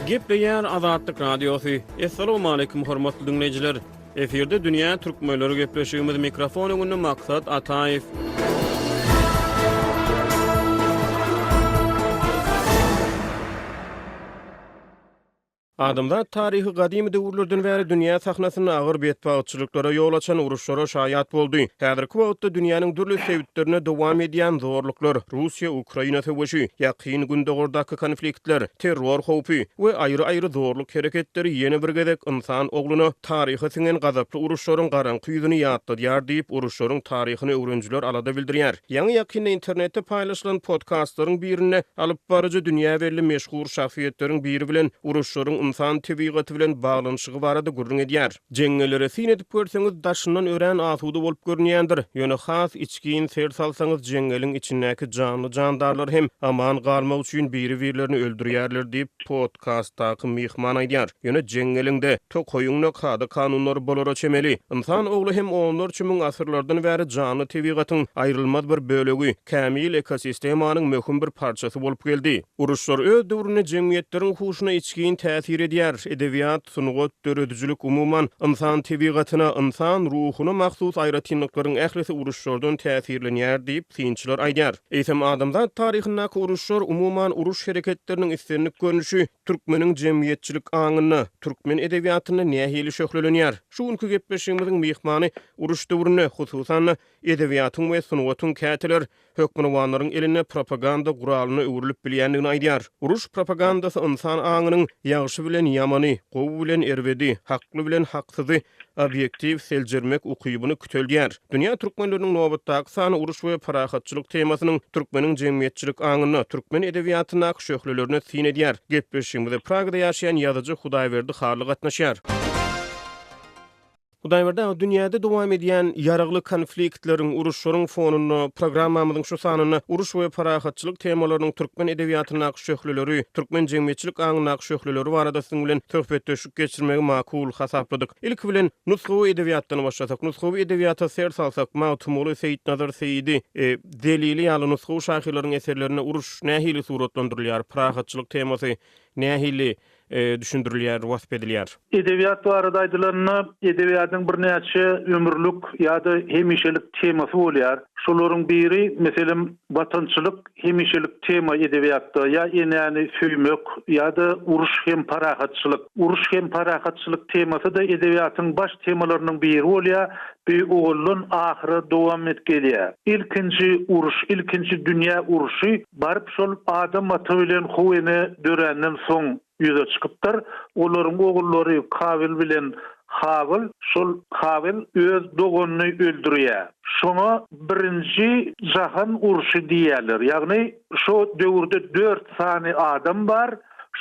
Gepleýär Azatlyk Radiosy. Assalamualaikum hormatly diňleýjiler. Efirde dünýä türkmenleri gepleşigimiz mikrofon öňünde Maksat Ataýew. Adamzat taryhy gadymy döwürlerden bäri dünýä sahnasynda agyr betbagtçylyklara ýol açan uruşlara şaýat boldy. Häzirki wagtda dünýäniň dürli sebitlerinde dowam edýän zorluklar, Russiýa-Ukraina söweşi, Ýakyn Gündogardaky konfliktler, terror howpy we aýry-aýry zorluk hereketleri ýene bir gezek ynsan ogluna taryha siňen gazaply uruşlaryň garaňky ýüzüni ýatladýar diýip, uruşlaryň taryhyny öwrenijiler alada bildirýär. Ýaňy-ýakynda internetde paýlaşylan podkastlaryň birinde alypbaryjy dünýä belli meşhur şahsyýetleriň biri bilen uruşlaryň ynsan tebigaty bilen baglanyşygy barada gürrüň edýär. Jeňňellere syn edip görseňiz, daşyndan örän asuda bolup görünýändir. Ýöne has içgin ser salsaňyz, jeňňeliň içindäki janly-jandarlar hem aman galmak üçin biri-birlerini öldürýärler diýip, podkastdaky myhman aýdýar. Ýöne jeňňeliň-de, tokaýyň-da kada-kanunlary bolara çemeli. Ynsan ogly hem onlarça müň asyrlardan bäri janly tebigatyň aýrylmaz bir bölegi, kämil ekosistemanyň möhüm bir parçasy bolup geldi. Uruşlar öz döwründe jemgyýetleriň huşuna içgin täsir edýär. Edebiýat, sungat, döredijilik, umuman, ynsan tebigatyna, ynsan ruhuna mahsus aýratynlyklaryň ählisi uruşlardan täsirlenýär diýip, synçylar aýdýar. Eýsem, adamzat taryhyndaky uruşlar, umuman, uruş hereketleriniň islendik görnüşi türkmeniň jemgyýetçilik aňynda, türkmen edebiýatynda nähili şöhlelenýär? Şu günki gepleşigimiziň myhmany uruş döwründe, hususan-da, edebiýatyň we sungatyň käteler hökmürowanlaryň elinde propaganda guralyna öwrülip bilýändigini aýdýar. Uruş propagandasy ynsan aňynyň ýagşy bilen ýamany, gowy bilen erbedi, hakly bilen haksyzy obýektiw seljermek ukybyny küteldýär. Dünýä türkmenleriniň nobatdaky sany uruş we parahatçylyk temasynyň türkmeniň jemgyýetçilik aňynda, türkmen edebiýatyndaky şöhlelerine syn edýär. Gepleşigimize Pragada ýaşaýan ýazyjy Hudaýberdi Hally gatnaşýar. Hudaýberdi aga, dünýäde dowam edýän ýaragly konfliktleriň, uruşlaryň fonunda programmamyzyň şu sanynda uruş we parahatçylyk temalarynyň türkmen edebiýatyndaky şöhleleri, türkmen jemgyýetçilik aňyndaky şöhleleri barada siziň bilen söhbetdeşlik geçirmegi makul hasapladyk. Ilki bilen, nusgawy edebiýatdan başlasak, nusgawy edebiýata ser salsak, Magtymguly, Seýitnazar Seýidi, Zelili ýaly nusgawy şahyrlaryň eserlerinde uruş nähili suratlandyrylýar, parahatçylyk temasy nähili düşündirilýär, wasp edilýär? Edebiýat barada aýdylanda, edebiýatyň birnäçe ömürlik ýa-da hemişelik temasy bolýar. Şolaryň biri, meselem, watançylyk hemişelik tema edebiýatda, ýa enäni söýmek, ýa-da uruş hem parahatçylyk. Uruş hem parahatçylyk temasy-da edebiýatyň baş temalarynyň biri bolýar. Bu owaldan ahyra dowam edip gelýär. Ilkinji uruş, ilkinji dünýä urşy baryp şol Adam ata bilen How ene döränden soň ýüze çykypdyr. Olaryň ogullary Kabyl bilen Habyl. Şol Kabyl öz doganyny öldürýär. Şoňa birinji jahan urşy diýýärler. Ýagny şo döwürde dört sany adam bar.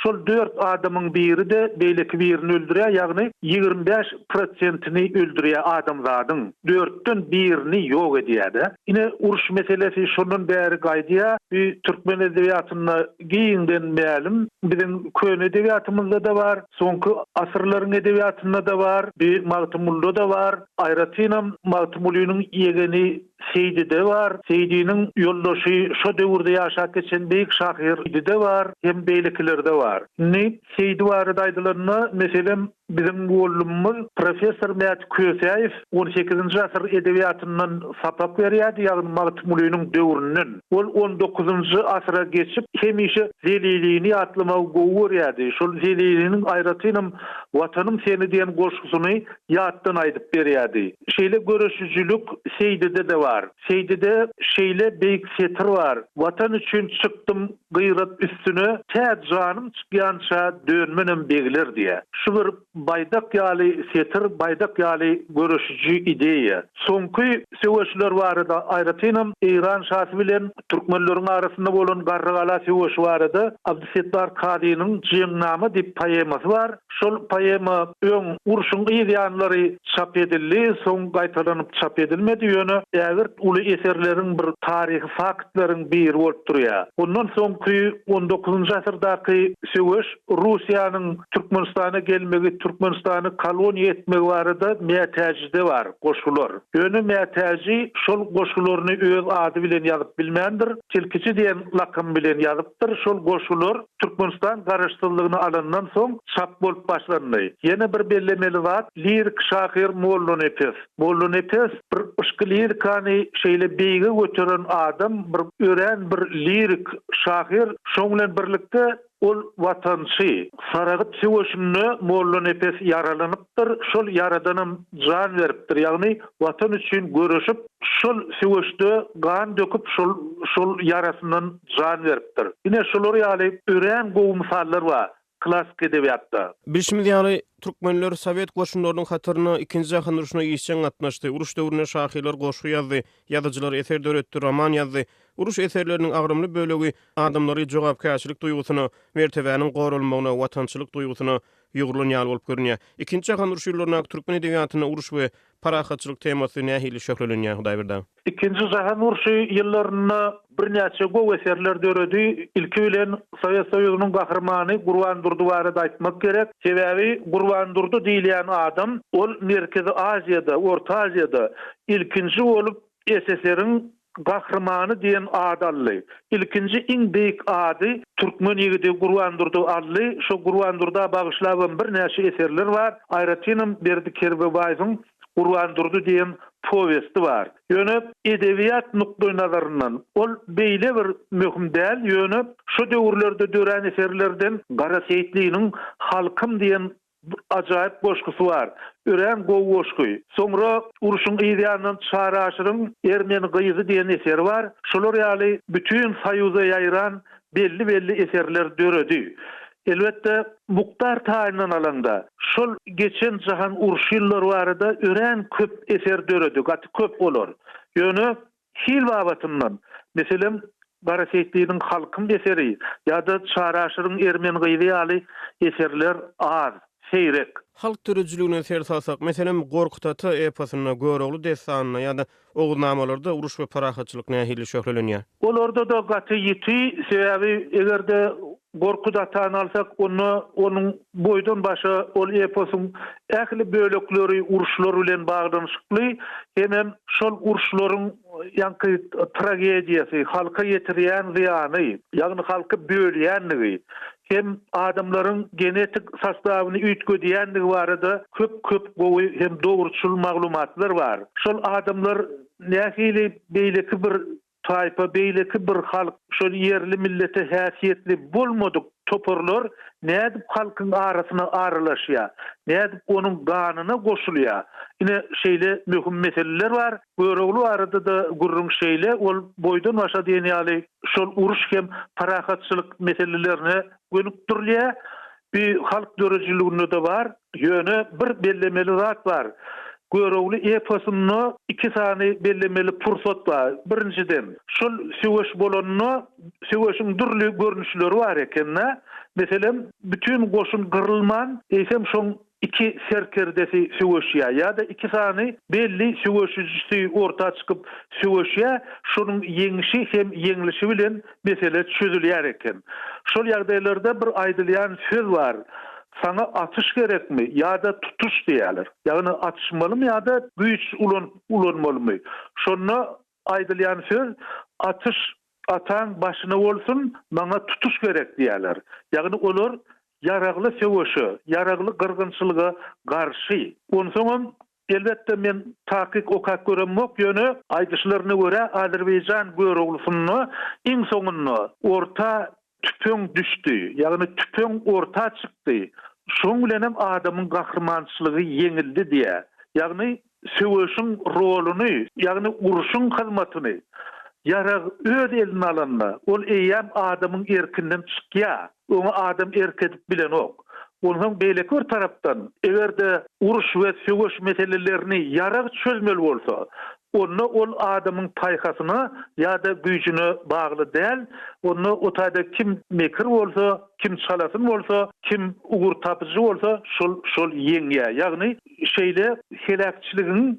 Şol dört adamyň biri-de beýleki birini öldürýär, ýagny 25 prosentini öldürýär adamzadyň. Dörtden birini ýok edýär-de. Ine, uruş meselesi şondan bäri gaýdýar. Bu türkmen edebiýatynda giňden mälim. Biziň köne edebiýatymyzda-da bar, soňky asyrlaryň edebiýatynda-da bar, bu Magtymgulyda-da bar. Aýratynam Magtymgulynyň ýegeni Seýdide bar, Seýdiniň ýoldaşy şo döwürde ýaşap geçen beýik şahyr Seýdide bar hem beýlekilerde bar. Indi Seýdi barada aýdylanda, meselem, biziň mugallymymyz professor Mäti Kösäýew on sekizinji asyr edebiýatyndan sapak berýärdi, ýagny Magtymgulynyň döwründen. Ol on dokuzynjy asyra geçip, hemişe Zelilini ýatlamagy gowy görýärdi. Şol Zeliliniň aýratynam Watanym seni diýen goşgusyny ýatdan aýdyp berýärdi. Şeýle göreşijilik Seýdide-de bar. Seýdide şeýle beýik setir bar, Watan üçin çykdym gyrat üstüne, tä janym çykýança dönmenem begler diýýär. Şu bir baýdak ýaly setir, baýdak ýaly göreşiji ideýa. Soňky söweşler barada, aýratynam Eýran şasy bilen türkmenleriň arasynda bolan Garrygala söweşi barada Abdysetdar Kazynyň Jeňnama diýip poemasy bar. Şol poema öň urşuň yz ýanlary çap edildi, soň gaýtalanyp çap edilmedi, ýöne ägirt uly eserleriň bir taryhy faktlaryň biri bolup durýar. Ondan soňky on dokuzynjy asyrdaky söweş Russiýanyň Türkmenistana gelmegi. Türkmenistany koloniýa etmegi barada Mätäjide bar goşgular. Ýöne Mätäji şol goşgularyny öz ady bilen ýazyp bilmändir, Tilkiçi diýen lakam bilen ýazypdyr. Şol goşgular Türkmenistan garaşsyzlygyny alandan soň çap bolup başlandy. Ýene bir bellemeli zat, lirik şahyr Mollanepes. Mollanepes bir yşky lirikany şeýle beýige göteren adam, bir örän bir lirik şahyr. Şoň bilen birlikde ol watançy. Saragyt söweşinde Mollanepes ýaralanypdyr, şol ýaradanam jan beripdir, ýagny Watan üçin göreşip, şol söweşde gan döküp, şol şol ýarasyndan jan beripdir. Ine, şular ýaly örän gowy mysallar bar klassyk edebiýatda. Bilşimiz ýaly, türkmenler sowet goşunlarynyň hatarynda Ikinji jahan urşuna işjeň gatnaşdy. Uruş döwründe şahyrlar goşgy ýazdy, ýazyjylar eser döretdi, roman ýazdy. Uruş eserleriniň agramly bölegi adamlary jogapkärçilik duýgusyna, mertebäniň goralmagyna, watançylyk duýgusyna ýugrulan ýaly bolup görünýär. Ikinji jahan urşy ýyllaryndaky türkmen edebiýatynda uruş we parahatçylyk temasy nähili şöhlelenýär, Hudaýberdi aga? Ikinji jahan urşy ýyllarynda birnäçe gowy eserler döredi. Ilki bilen Sowet Soýuzynyň Gahrymany Gurban Durdy barada aýtmak gerek. Sebäbi Gurban Durdy diýilýän adam ol Merkezi Aziýada, Orta Aziýada ilkinji bolup SSR-iň Gahrymany diýen ady aldy. Ilkinji iň beýik ady türkmen ýigidi Gurban Durdy aldy. Şo Gurban Durda bagyşlabam birnäçe eserler bar. Aýratynam Berdi Kerbabaýewiň Gurban Durdy diýen powesti bar. Ýöne edebiýat nukdaýnazaryndan ol beýle bir möhüm däl, ýöne şo döwürlerde dörän eserlerden Gara Seýitliniň Halkym diýen Ajaýyp goşgusy bar. Örän gowy goşgy. Soňra urşuň yz ýanyndan Çary Aşyryň Ermeni gyzy diýen eseri bar. Şolar ýaly bütin Soýuza ýaýran belli-belli eserler döredi. Elbetde, mukdar taýyndan alaňda, şol geçen jahan urşy ýyllary barada örän köp eser döredi, gaty köp olar. Ýöne Hil babatyndan, meselem, Gara Seýitliniň Halkym eseri ýa-da Çary Aşyryň Ermeni gyzy ýaly eserler az, seýrek. Halk döredijiligine ser salsak, meselem, Gorkut ata eposynda, Görogly dessanynda ýa-da Oguznamalarda uruş we parahatçylyk nähili şöhlelenýär? Olarda-da gaty ýiti, sebäbi eger-de Gorkut atany alsak, onda onuň boýdan-başa ol eposyň ähli bölekleri uruşlar bilen baglanyşykly hemem şol uruşlaryň ýaňky tragediýasy, halka ýetirýän zyýany, ýagny halky bölýänligi hem adamlaryň genetik sostawyny üýtgedýänligi barada köp-köp gowy hem dogruçyl maglumatlar bar. Şol adamlar nähili beýleki bir Taýpa, beýleki bir halk, şol ýerli millete häsiýetli bolmadyk toparlar nädip halkyň arasyna aralaşýar, nädip onuň ganyna goşulýar? Ine, şeýle möhüm meseleler bar. Görogly barada-da gürrüň şeýle, ol boýdan-başa diýen ýaly şol uruş hem parahatçylyk meselelerine gönükdirilýär. Bu halk döredijiliginde-de bar. Ýöne bir bellemeli zat bar. Görogly eposynda iki sany bellemeli pursat bar. Birinjiden, şol söweş bolanda söweşiň dürli görnüşleri bar eken-de. Meselem, bütin goşun gyrylman, eýsem şoň iki serkerdesi söweşýär ýa-da iki sany belli söweşijisi orta çykyp söweşýär, şonuň ýeňşi hem ýeňlişi bilen mesele çözülýär eken. Şol ýagdaýlarda bir aýdylýan söz bar, Saňa atyş gerekmi ýa-da tutuş diýýärler. Ýagny atyşmalymy ýa-da güýç ulanyp ulanmalymy? Şonda aýdylýan söz atyş ataň başyna bolsun, maňa tutuş gerek diýýärler. Ýagny olar ýaragly söweşe, ýaragly gyrgynçylyga garşy. Onsoňam Elbetde men takyk okap göremok ýöne aýdyşlaryna görä Azerbaýjan Göroglysynda iň soňunda orta tüpeň düşdi ýagny tüpeň orta çykdy şoň bilenem adamyň gahrymançylygy ýeňildi diýä ýagny söweşiň roluny ýagny urşuň hyzmatyny ýarag öz eline alanda ol eýýäm adamyň erkinden çykýa. Oňa adam erk edip bilenok. Onsoň beýleki bir tarapdan, eger-de uruş we söweş meselelerini ýarag çözmeli bolsa, onda ol adamyň paýhasyna ýa-da güýjüne bagly däl, onda o taýda kim mekir bolsa, kim çalasyn bolsa, kim ugurtapyjy bolsa, şol şol ýeňýär. Ýagny şeýle heläkçiligiň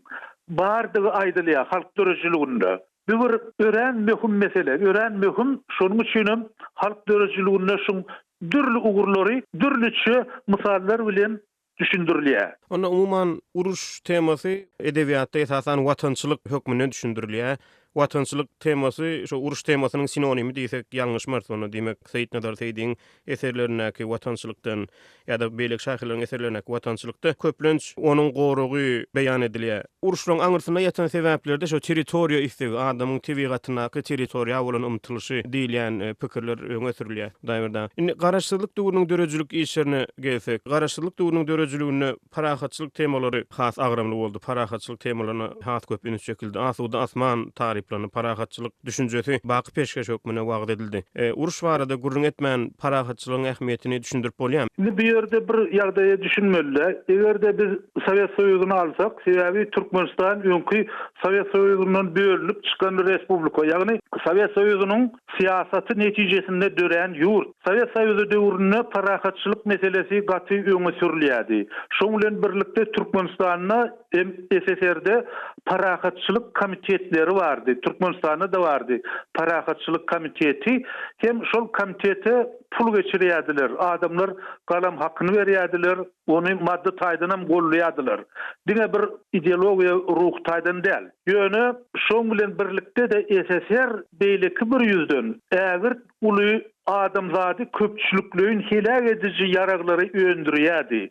bardygy aýdylýar halk döredijiliginde. Bu bir örän möhüm mesele, örän möhüm, şonuň üçinem halk döredijiliginde şuň dürli ugurlary dürlüçe mysallar bilen. düşündirilýär. Onda umuman uruş temasy edebiýatda esasan watançylyk hökmünde düşündirilýär. Watançylyk temasy şo uruş temasynyň sinonimi diýsek ýalňyşmarys onda diýmek Seýitnazar Seýdiň eserlerindäki watançylykdan ýa-da beýleki şahyrlaryň eserlerindäki watançylykda köplenç onuň goragy beýan edilýär. Uruşlaryň aňyrsynda ýatan sebäplerde şo territoriýa islegi, adamyň tebigatyndaky territoriýa bolan ymtylyşy diýilýän pikirler öňe sürülýär. Hudaýberdi aga, indi Garaşsyzlyk döwrüniň döredijilik işlerine gelsek, Garaşsyzlyk döwrüniň döredijiliginde parahatçylyk temalary has agramly boldy, parahatçylyk temalaryna has köp üns çekildi, asuda asman taryplandy, parahatçylyk düşünjesi baky peşgeş hökmünde wagyz edildi. Uruş barada gürrüň etmän, parahatçylygyň ähmiýetini düşündirip bolýarmy? Indi bu ýerde bir ýagdaýa düşünmeli-dä. Eger-de biz Sowet Soýuzyny alsak, sebäbi Türkmenistan öňki Sowet Soýuzyndan bölünip çykan respublika, ýagny Sowet Soýuzynyň syýasaty netijesinde dörän ýurt. Sowet Soýuzy döwründe parahatçylyk meselesi gaty öňe sürülýärdi. Şoň bilen birlikde Türkmenistanda hem SSR-de parahatçylyk komitetleri bardy, Türkmenistanda-da bardy parahatçylyk komiteti. Hem şol komitete pul geçirýärdiler, adamlar galam hakyny berýärdiler, ony maddy taýdanam goldaýardylar. Diňe bir ideologiýa, ruhy taýdan däl. Ýöne şoň bilen birlikde-de SSR beýleki bir ýüzden ägirt uly adamzady köpçülikleýin heläk ediji ýaraglary öndürýärdi.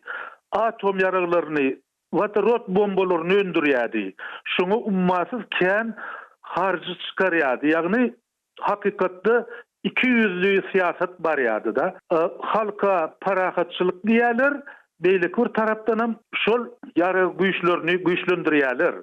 Atom ýaraglaryny, wodorod bombalaryny öndürýärdi. Şoňa ummasyz kän harjy çykarýardy. Ýagny Hakykatda ikiýüzli syýasat barýardy-da. Halka parahatçylyk diýýärler, beýleki bir tarapdanam şol ýarag güýçlerini güýçlendirýärler.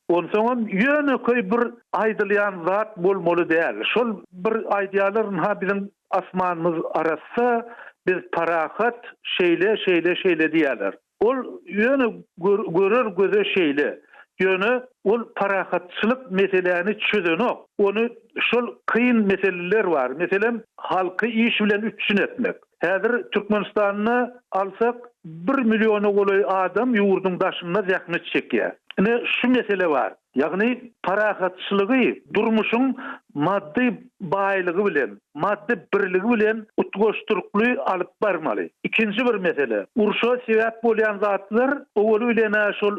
Onsoňam ýönekeý bir aýdylýan zat bolmaly däl. Şol bir aýdýarlar, ynha biziň asmanymyz arassa, biz parahat, şeýle, şeýle, şeýle diýýärler. Ol ýöne görer göze şeýle. Ýöne ol parahatçylyk meseläni çözenok. Ony şol kyn meseleler bar. Meselem, halky iş bilen üpjün etmek. Häzir Türkmenistanda alsak bir milliona golaý adam ýurduň daşynda zähmet çekýär. Ine şu mesele bar. Ýagny parahatçylygy durmuşyň maddy baýlygy bilen, maddy birligi bilen utgaşdyrykly alyp barmaly. Ikinji bir mesele, urşa sebäp bolýan zatlar owaly bilen-ä şol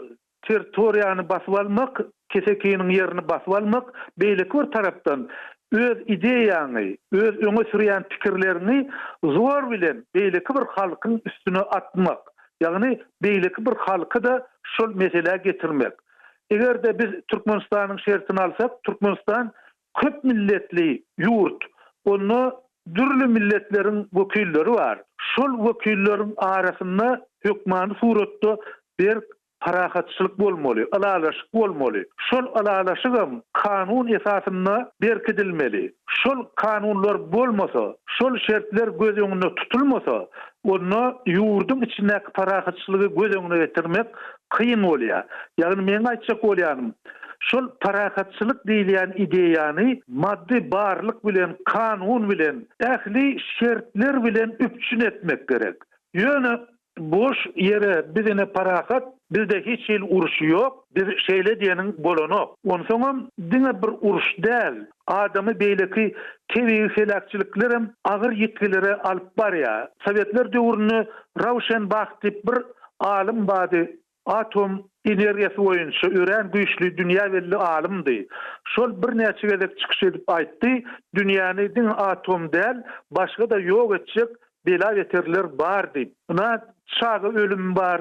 territoriýany basyp almak, kesekiniň ýerini basyp almak, beýleki bir tarapdan öz ideýaňy, öz öňe sürýän pikirleriňi zor bilen beýleki bir halkyň üstüne atmak, ýagny beýleki bir halky-da şol meselä getirmek. Eger-de biz Türkmenistanyň şertini alsak, Türkmenistan köp milletli ýurt. Onda dürli milletleriň wekilleri bar. Şol wekilleriň arasynda hökmany suratda berk parahatçylyk bolmaly, ylalaşyk bolmaly. Şol ylalaşygam kanun esasynda berkidilmeli. Şol kanunlar bolmasa, şol şertler göz öňünde tutulmasa, onda ýurduň içindäki parahatçylygy göz öňüne getirmek kyn bolýar. Ýagny meň aýtjak bolýanym, şol parahatçylyk diýilýän ideýany maddy barlyk bilen, kanun bilen, ähli şertler bilen üpjün etmek gerek. Ýöne boş ýere biz ine parahat, bizde hiç hili uruş ýok, biz şeýle diýeniň bolanok. Onsoňam diňe bir uruş däl, adamy beýleki tebigy heläkçiliklerem agyr ýitgilere alyp barýar. Sowetler döwründe Rauşenbah diýip bir alym bardy, atom energiýasy boýunça örän güýçli dünýä belli alymdy. Şol birnäçe gezek çykyş edip aýtdy, dünýäni diňe atom däl, başga-da ýok etjek bela-beterler bar diýip. Ynha, çaga ölümi bar,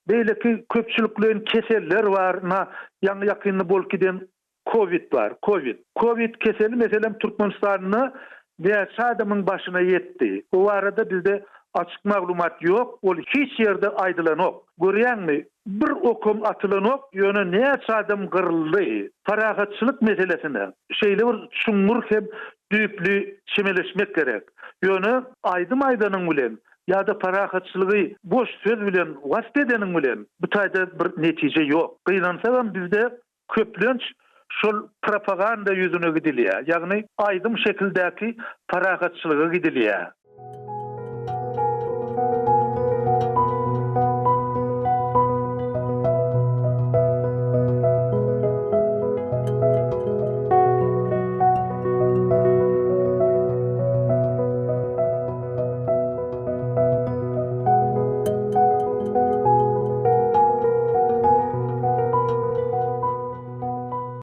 beýleki köpçülikleýin keseller bar, ynha, ýaňy-ýakynda bolup giden Kowid bar, kowid. Kowid keseli meselem Türkmenistanda näçe adamyň başyna ýetdi? O barada bizde açyk maglumat ýok, ol hiç ýerde aýdylanok. Görýäňmi, bir okam atylanok, ýöne näçe adam gyryldy. Parahatçylyk meselesine şeýle bir çuňňur hem düýpli çemeleşmek gerek. Ýöne aýdym aýdanyň bilen ýa-da parahatçylygy boş söz bilen wasp edeniň bilen bu taýda bir netije ýok. Gynansagam bizde Köplenç şol propaganda ýüzüne gidilýär, ýagny aýdym şekildäki parahatçylyga gidilýär.